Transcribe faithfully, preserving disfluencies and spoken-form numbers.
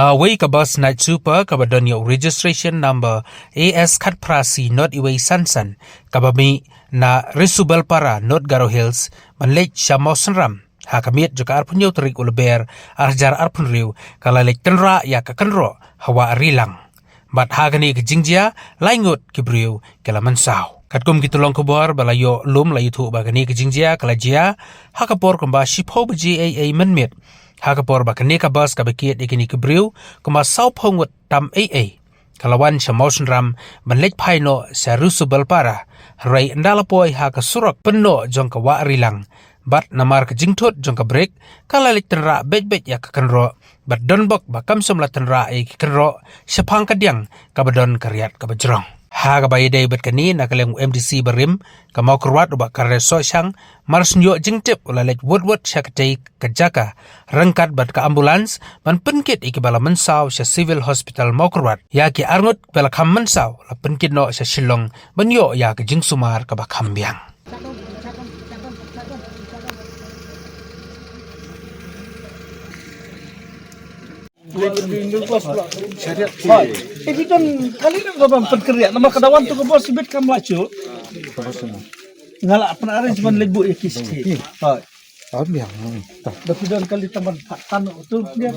Kawei ka bus Night Super kaba don ïa u registration number A S khatphra C not iwei sansan, kaba mih na Risubelpara, North Garo Hills, ban leit sha Mawsynram ha ka miet jong ka arphew hynñiew tarik u Lber arhajar arphew hynriew, ka la leit tynrah ïa ka kynroh ha Wah Rilang. Bad ha kane ka jingjia, lai ngut ki briew ki la mynsaw. Katkum ki tyllong khubor ba la ïoh lum, la ïathuh ba kane ka jingjia ka la jia ha ka por kumba shiphew baje eiei mynmiet, ha ka por ba kane ka bus kaba kit ïa kine ki briew kumba sawphew ngut tam eiei, ka la wan sha Mawsynram ban leit phai noh sha Risubelpara, hynrei ynda la poi ha ka surok pynnoh jong ka Wah Rilang, bad namar ka jingthut jong ka brake, ka la leit tynrah beit beit ïa ka kynroh, bad donbok ba kam shym la tynrah ïa ki kynroh shaphang ka diang kaba don ka riat kaba jrong. Ha kaba ïadei bad kane, na ka liang u M D C barim ka Mawkyrwat, u Bah Kyrre Sohshang, mar shu ïoh jingtip u la leit wut wut sha katei ka jaka ryngkat bad ka ambulance ban pynkit ïa kiba la mynsaw sha Civil Hospital Mawkyrwat. Ïa ki arngut ba la kham mynsaw la pynkit noh sha Shillong ban ïoh ïa ka jingsumar kaba kham biang. Hoi. Ïa ki don kali na ka ban pynkyrïa namar ka dawan tu ka bos bit kam la shuh. Nga la pynarrange ban leit buh ïa ki state. Hoi. Am biang. Da phi don kali tang ban pat tan tu dia.